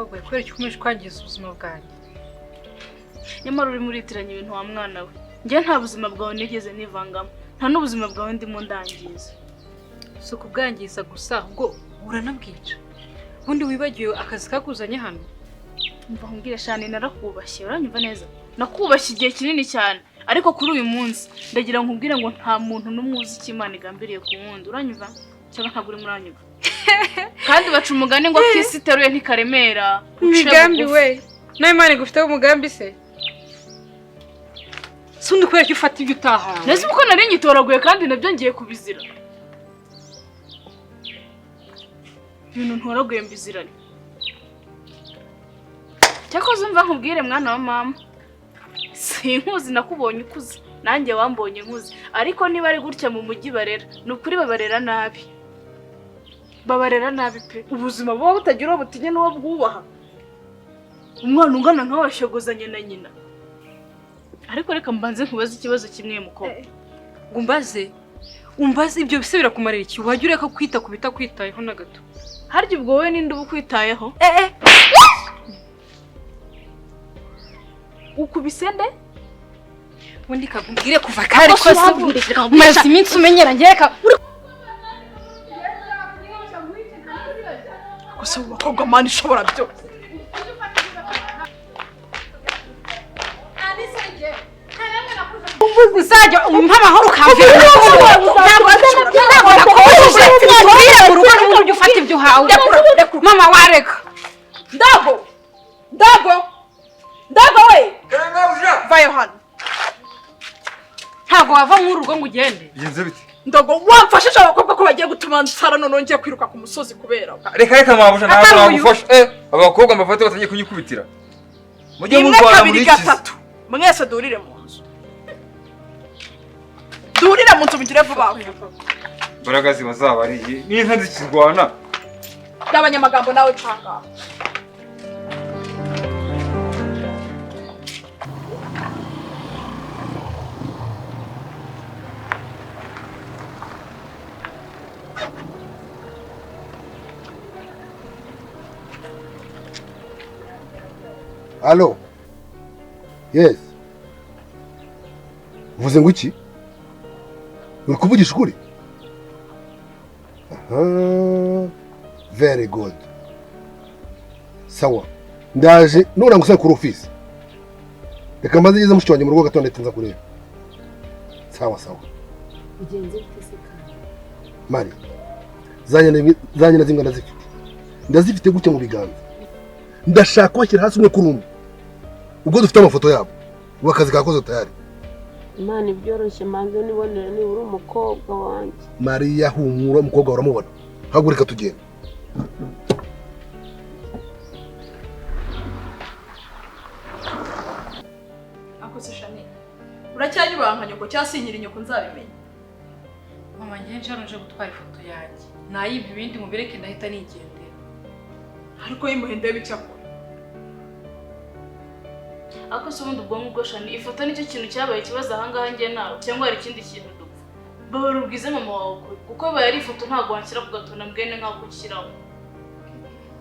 Mukobwa we, kubera icyo ukomeje kwangiza ubuzima bwanjye. Nyamara urimo uritiranya ibintu wa mwana we. Njye nta buzima bwawe nigeze nivangamo, nta n'ubuzima bwawe ndimo ndangiza. Si ukubwangiza gusa, ahubwo uranabwica. Ubundi wibagiwe akazi kakuzanye hano. Umva nkubwire Shani, narakubashye, uranyumva neza? Nakubashye igihe kinini cyane, ariko kuri uyu munsi ndagira ngo nkubwire ngo nta muntu n'umwe uzi icyo Imana igambiriye ku wundi, uranyumva? Cyangwa ntabwo urimo uranyumva? Kandi baca umugani ngo akisi iteruye ntikaremera. Imigambi we, nawe Imana igufiteho umugambi se? Si undi kubera ko ufata ibyo utahawe. Nzi uko nari nyitoraguye kandi nabyo ngiye kubizira. Ibintu ntoraguye mbizirane. Cyakoze umva nkubwire mwana wa mama, sinkuzi nakubonye ukuze, nanjye wambonye nkuze, ariko niba ari gutya mu mujyi barera, ni ukuri babarera nabi. Babarera nabi pe. Ubuzima buba butagira uwo butinya n'uwo bwubaha. Umwana ungana nkawe ashogozanye na nyina. Ariko reka mbanze nkubaze ikibazo kimwe mukobwa. Umbaze, umbaze ibyo bise birakumarira iki? Wajya ureka kwita ku bitakwitayeho na gato. Harya ubwo wowe ninde uba ukwitayeho? Ukubise nde? Ubundi kakubwire kuva kare kose umaze iminsi umenyera njye reka. Gusa ubu bakobwa Mana ishobora byose. Uzajya umpa amahoro ukamvira. Ntabwo nakubujije ubwire mu rugo n'ubundi ujye ufata ibyo uhawe. Mama wareka. Ndago! Ndago! Ndago we! Vayo hano. Ntabwo wava muri uru rugo ngo ugende. Bigenze bite? Ndago wamfashije abakobwa ko bagiye gutuma nsara none ngiye kwiruka ku musozi kubera. Reka reka mabuja ntabwo nagufasha. Abakobwa mbafate batangiye kunyikubitira. Mujye murwana muri iki. Gatatu. Mwese durire mu nzu. Durire mu nzu mugire vuba. Imbaraga ziba zabariye n'inka zikirwana. Ndabanyamagambo nawe canga. Allo? Yes. Uvuze ngo iki? Uri kuvugisha ukuri? Aha. Very good. Sawa. Ndaje nura ngusaba kuri office. Reka mbanze ngeze mushiki wanjye mu rugo gato ndetse nza kureba. Sawa sawa. Ugenze bite se kandi? Mari. Zanye na zimwe ndazifite. Ndazifite gutya mu biganza. Ndashaka kubashyira hasi umwe kuri umwe. Ubwo dufite amafoto yabo. Ubu akazi kakoze tayari. Imana ibyoroshye manze nibonera nibura umukobwa wanjye. Mariya humura umukobwa uramubona. Haguruka tugende. Akose Shani. Uracyanyubanka nyoko cyasinyira inyoko nzabimenya. Mama ngiye nje gutwara ifoto yanjye. Nayibye ibindi mubireke ndahita nigendera. Ariko yimuhende bicyakora. Ako se ubundi ubwonko bwo Shani, ifoto nicyo kintu cyabaye ikibazo ahangaha njye nawe cyangwa hari ikindi kintu dupfa. Babara ubwize mama wawe ukuri, kuko bibaye ari ifoto ntabwo wanshyira ku gatona mbwene nkaho kushyiraho.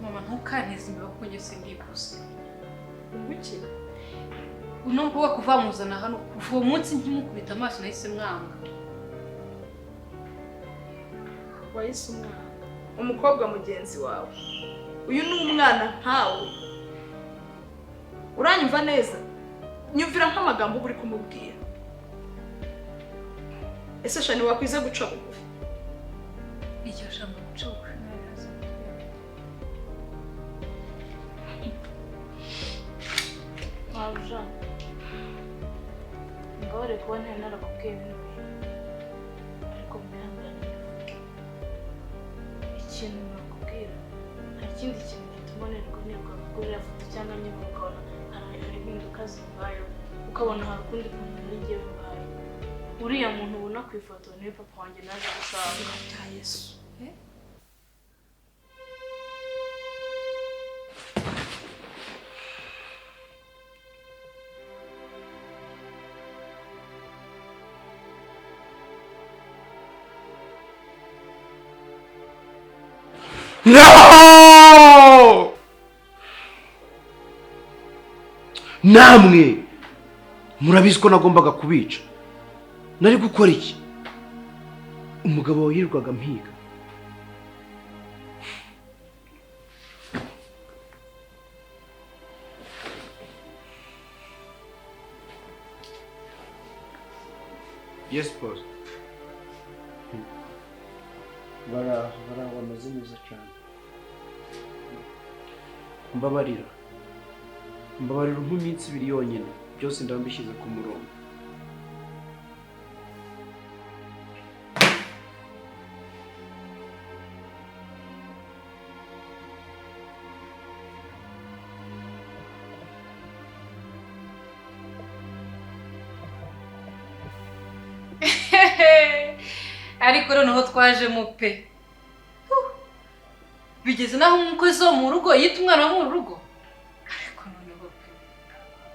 Mama ntukanteze imbeba kuko njye sindikuze. Ubiki? Uno mukobwa kuva muzana hano kuva uwo munsi nkimukubita amaso nahise mwanga. Wahise umwanga. Umukobwa mugenzi wawe. Uyu ni umwana nkawe. Uranyumva neza? Nyumvira nk'amagambo uri kumubwira. Ese Shani wakwize guca bugufi? Iryo jambo guca bugufi narihaze. Mabuja, mbabare kuba ntari narakubwiye bino bintu, ariko mwihangane. Ikintu nakubwira, nta kindi kintu gituma nerwa nirwa kugurira foto cyangwa nyuma ukabona hari impinduka zimbayeho, ukabona hari ukundi kuntu muri njyewe mbaye. Uriya muntu ubona ku ifoto niwe papa wanjye naje gusanga. Yesu. No! Namwe murabizi ko nagombaga kubica. Nari gukora iki? Umugabo wawe yirirwaga mpiga. Yes, boss. Bara bameze neza cyane. Mbabarira. Mbabarira nk'iminsi ibiri yonyine, byose ndambishyize ku murongo. Ariko noneho twajemo pe. Bigeze naho umukozi wo mu rugo yita umwana wo mu rugo. Ariko noneho pe,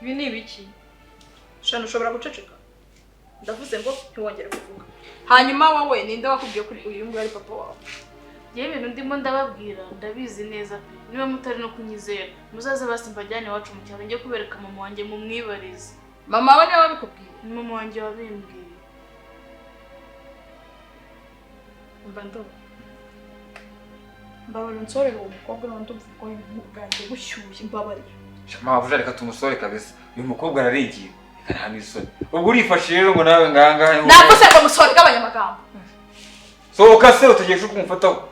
ibi ni ibiki? Shana, ushobora guceceka? Ndavuze ngo ntiwongere kuvuga. Hanyuma wowe ninde wakubwiye kuri uyu nguyu ari papa wawe? Njyewe ibintu ndimo ndababwira ndabizi neza pe. Niba mutari no kunyizera, muzaze basi mbajyane iwacu mu cyaro njye kubereka mama wanjye mumwibarize. Mama we niwe wabikubwiye? Ni mama wanjye wabimbwiye. Mba ndoba. Mbabarira unsorere uwo mukobwa none ndumva ubwoya bwanjye bushyushye, mbabarira. Mabuja reka tumusore kabisa. Uyu mukobwa ararengiye. Reka nta n'isoni. Ubwo urifashe rero ngo nawe ngahangaha. Navuze ngo musore gabanya amagambo. Sohoka se utegereje ko umufataho.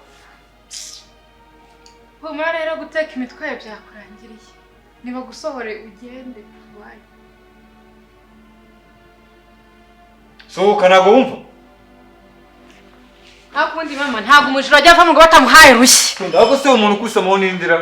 Humura rero guteka imitwe yawe byakurangiriye. Niba gusohore ugende wayo. Sohoka ntabwo wumva. Hakundi mama ntabwo umujura ajya ava mu ngo batamuhaye rushyi. Ntabwo se umuntu ukusamaho n'indira.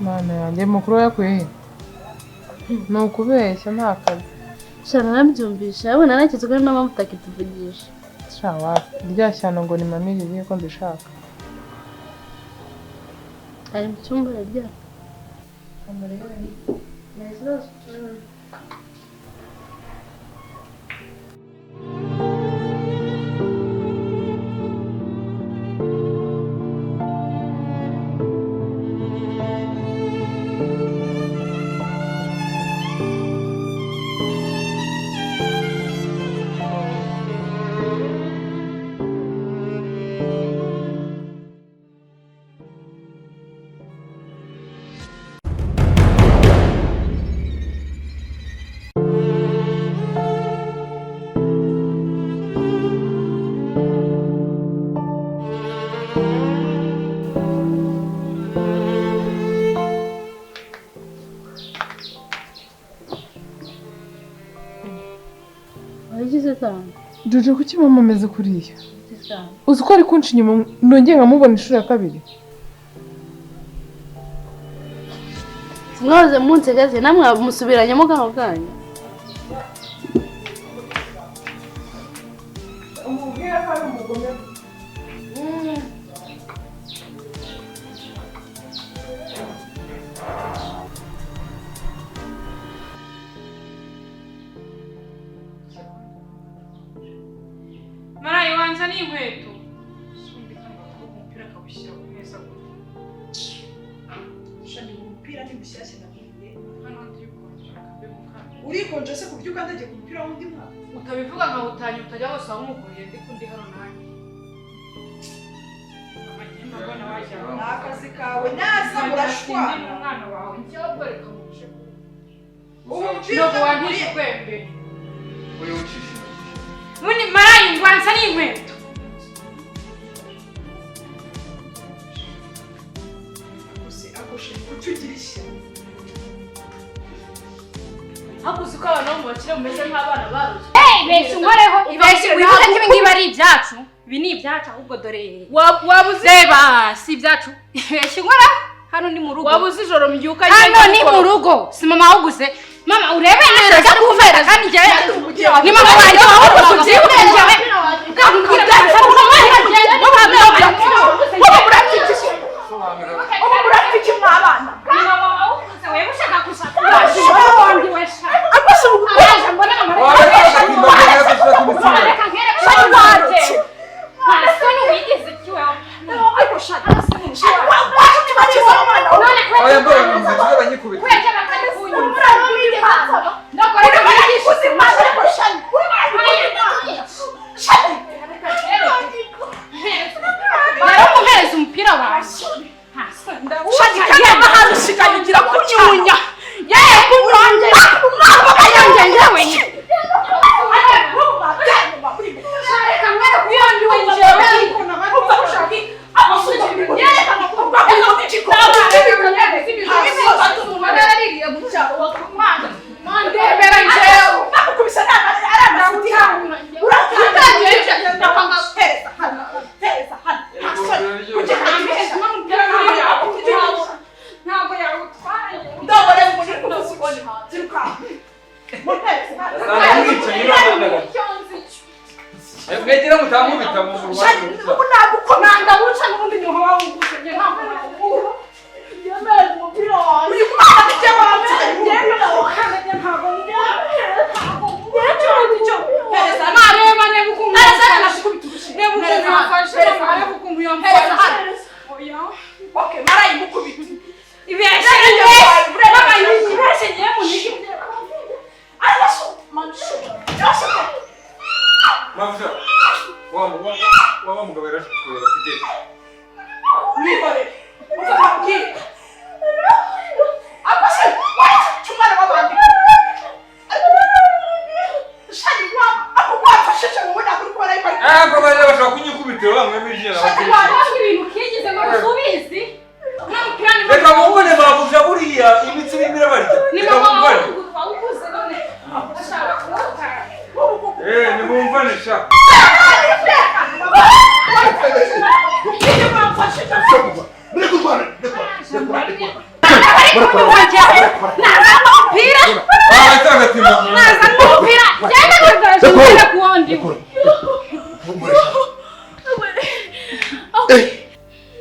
Mana yanjye mukuru yakuye he? Ni ukubeshya nta kazi. Shana nabyumvisha, abona nakizwe niyo mpamvu utakituvugisha. Sha wapi, rya shyano ngo ni mami rigiye ko ndishaka. Ari mu cyumba araryamye. Jojo kuki mama ameze kuriya? Uzi ko ari kunca inyuma nongeye nkamubona inshuro ya kabiri. Mwahoze munsegaze namwe musubiranyemo kano kanya. Umubwira ko ari umugome. Marayi wanza ni inkweto. Sundi kano gakobwa umupira akawushyira ku meza gutya. Shani, umupira ni mushyashya nakubwiye. Hano ndikonje kabe mukanda. Urikonje se ku buryo ukandagiye ku mupira w'undi mwana? Utabivuga nkawutanya utajya hose wamuguriye ndi kundi hano nanjye. Ni akazi kawe naza murashwana. Ndi umwana wawe njyewe reka muce. Uwo mupira Ntabwo wantije kwembe. Oya ucisha. Ubundi marayi ngwanza ni inkweto. Hakuzi ko abantu bo mu bakire mumeze nk'abana barozwe. Hey, ibeshye unkoreho, ibeshye wibuke ko ibi ngibi ari ibyacu. Ibi ni ibyacu ahubwo dore. Wabuze Reba, si ibyacu. Ibeshya inkora. Hano ni mu rugo. Wabuze ijoro mbyuka Hano ni mu rugo. Si mama wawuguze. Mama urebe neza kumvera kandi njyewe. Ni mama wanjye wawuguze ubyibuke njyewe.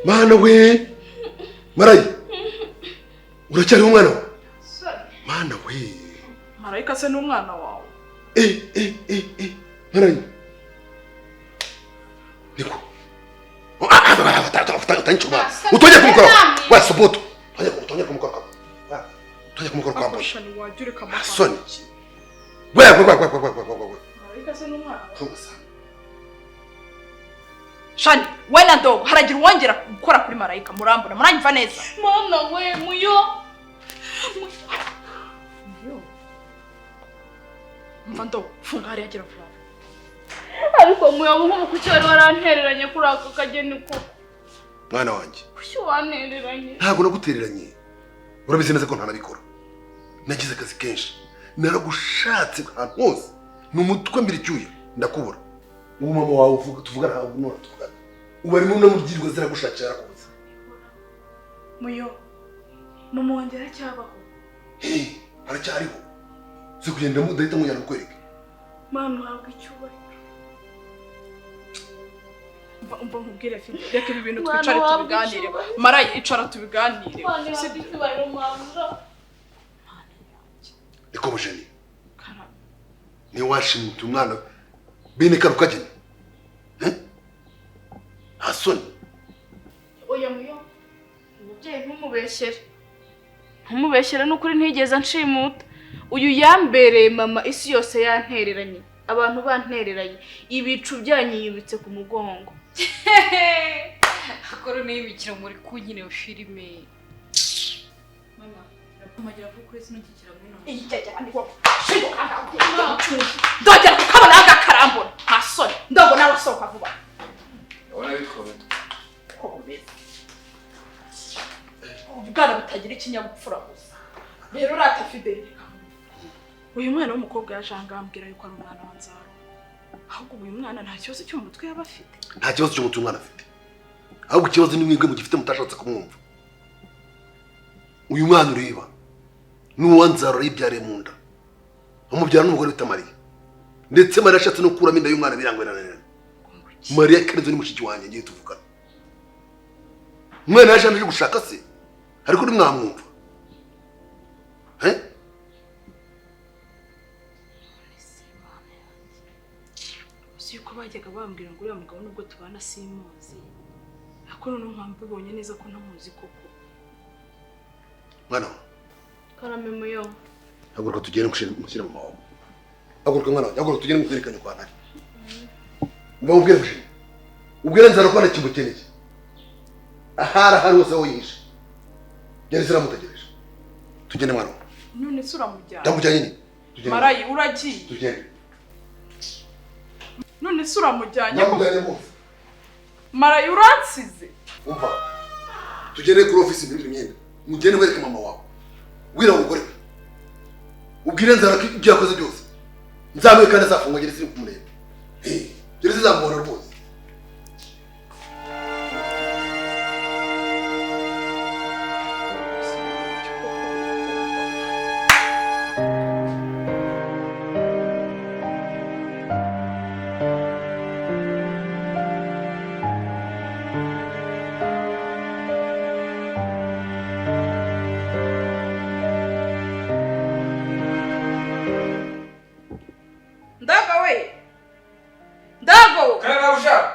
Mana we Marayi uracyari umwana wawe Mana we Marayika se n'umwana wawe Marayi Niko utonye kumukora wa soboto utonye kumukora utonye kumukora kwa mbona soni we we we we we we Marayika se n'umwana Shani, we na dogo haragira uwongera gukora kuri Marayika murambona muranyumva neza. Mama we muyo. Muyo. Mva ndo funga hariya gira vuba. Ariko muyo nkubu kuki wari warantereranye kuri ako kageni koko. Mwana wanjye. Kuki wantereranye? Ntabwo nagutereranye. Urabizi neza ko ntanabikora. Nagize akazi kenshi. Naragushatse ahantu hose. Ni umutwe mbiri cyuya ndakubura. Ubu mama wawe uvuga tuvugana ntabwo none tuvugana. Ubu arimo namubwirwa ziragushakira yarakubuze. Muyo, mama wanjye aracyabaho. Aracyariho. Si kugenda mudahita mujyana kukwereka. Mana uhabwe icyubahiro. Umva nkubwire Fide, reka ibi bintu twicare tubiganire. Marayi icara tubiganire. Mana uhabwe icyubahiro mama. Niko mujeni. Ni washimuta umwana bene kano kageni. Hasoni. Oya muyo. Umubyeyi ntumubeshyere. Ntumubeshyere n'ukuri ntigeze nshimuta. Uyu yambereye mama isi yose yantereranye. Abantu bantereranye. Ibicu byanyiyubitse ku mugongo. Akoro n'ibikira muri kunyine filime. Mama, irakumagira vuba kuri sino kikira muri none. Ndongera kukabona agakarambona. Nta soni. Ndabona wasohoka vuba. Ubwana butagira ikinyabupfura gusa. Rero rata Fidele. Uyu mwana w'umukobwa yaje aha ngaha ambwira yuko ari umwana wa Nzaro. Ahubwo uyu mwana nta kibazo cyo mu mutwe yaba afite. Nta kibazo cyo mu mutwe umwana afite. Ahubwo ikibazo ni mwebwe mugifite mutashatse kumwumva. Uyu mwana ureba ni uwanzaro yibyariye mu nda. Amubyara n'umugore wita Mariya. Ndetse Mariya ashatse no kuramo inda y'umwana birangwa. Mariya Kenzo ni mushiki wanjye ngiye tuvugana. Umwana yaje aje gushaka se ariko ntimwamwumva. Eh? Uzi yuko bajyaga bambwira ngo uriya mugabo nubwo tubana simuzi. Ariko noneho nkambibonye neza ko ntamuzi koko. Mwana karame muyo. Haguruka tugende mushyira mu maboko. Haguruka mwana wanjye, haguruka tugende mwerekane kwa ntari. Mba ubwire mushyira. Ubwire nzara ko ntakimukeneye. Ahari ahari hose aho yihishe. Gereza iramutegereje. Tugende mwana wanjye. None se uramujyana? Ndamujyanye nyine. Tugende. Marayi uragiye. Tugende. None se uramujyanye? Ndamujyanye rwose. Marayi uransize. Umva. Tugende kuri office mpindure imyenda. Mugende wereke mama wawe. Wira umugore we. Ubwire nzara ko ibyo yakoze byose. Nzamuye kandi azafungwa gereza iri kumureba. Gereza izamubona rwose.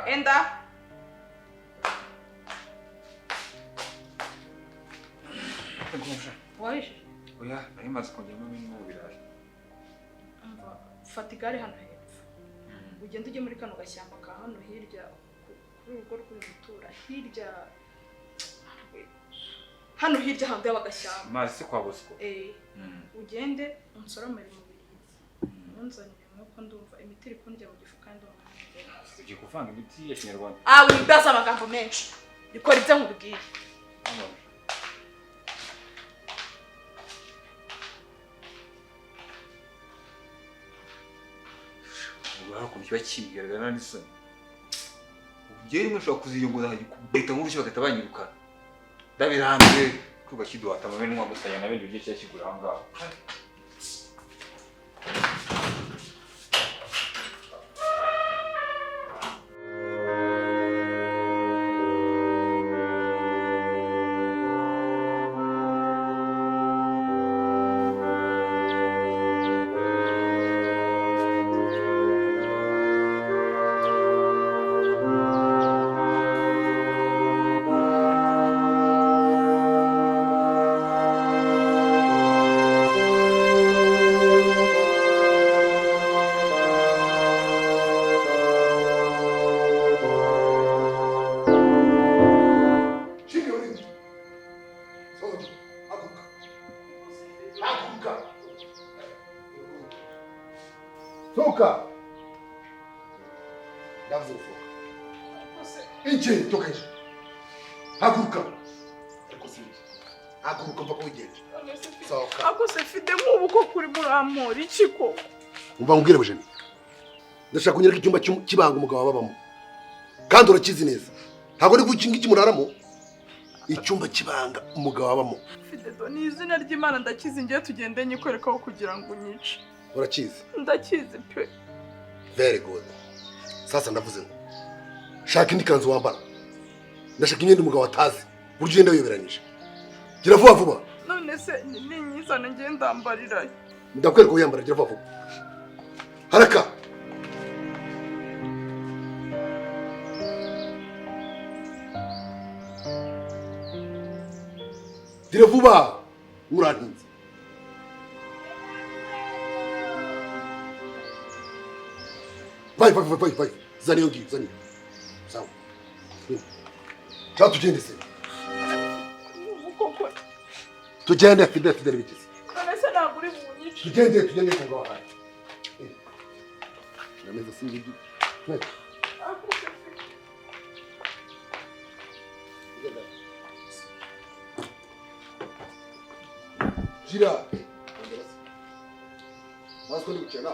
Enda. Oya, nari maze kongeramo bimwe mu birayi. Umva, fata igare hano hepfo. Ugende ujye muri kano gashyamba ka hano hirya kuri urugo rw'umutura hirya hano hirya handi y'abagashyamba. Mazi si kwa Bosco. Ugende unsoromere mu biribwa. Unzanire nk'uko ndumva imiti iri kundya mu gifu kandi ndumva. Ugiye kuvanga imiti ya Kinyarwanda. Ah, wibaza amagambo menshi. Bikora ibyo nkubwiye. Ubu kiba kibigaragara n'isoni. Ugiye rimwe ushobora kuziyunguza kubeta nk'urushyi bagahita banyirukana. Ndabirambiwe kuba kiduhata amamenwa gusa na bindi biryo cyakigura aho ngaho. Toka. Ndavuze gusohoka. Inje, toka inje. Haguruka. Ariko si inje. Haguruka mva ko wigenje. Sohoka. Ako se fide nk'ubu ko kuri muramura iki koko? Umva nkubwire Bujeni. Ndashaka kunyereka icyumba cy'ibanga umugabo babamo. Kandi urakizi neza. Ntabwo ndi kuki ngiki muraramo. Icyumba cy'ibanga umugabo abamo. Fide do ni izina ry'Imana ndakizi ngiye tugende nyikwerekaho kugira ngo unyice. Urakizi? Ndakizi pe. Very good. Sasa ndavuze ngo shaka indi kanzu wambara. Ndashaka imyenda umugabo atazi. Buryo ugenda wiyoberanyije. Gira vuba vuba. None se ninyizana ngiye ndambarira. Ndakwereka uyambara gira vuba vuba. Haraka. Gira vuba. Urantinze. Vai, vai, vai, vai, vai. Zani yo ngiyo, zani. Sawa. Cha tugende se. Tugende Fidel, Fidel bikize. None se ntabwo uri bunyice. Tugende, tugende ku ngaho hari. Nameza sinzi. Gira. Mas quando gukina.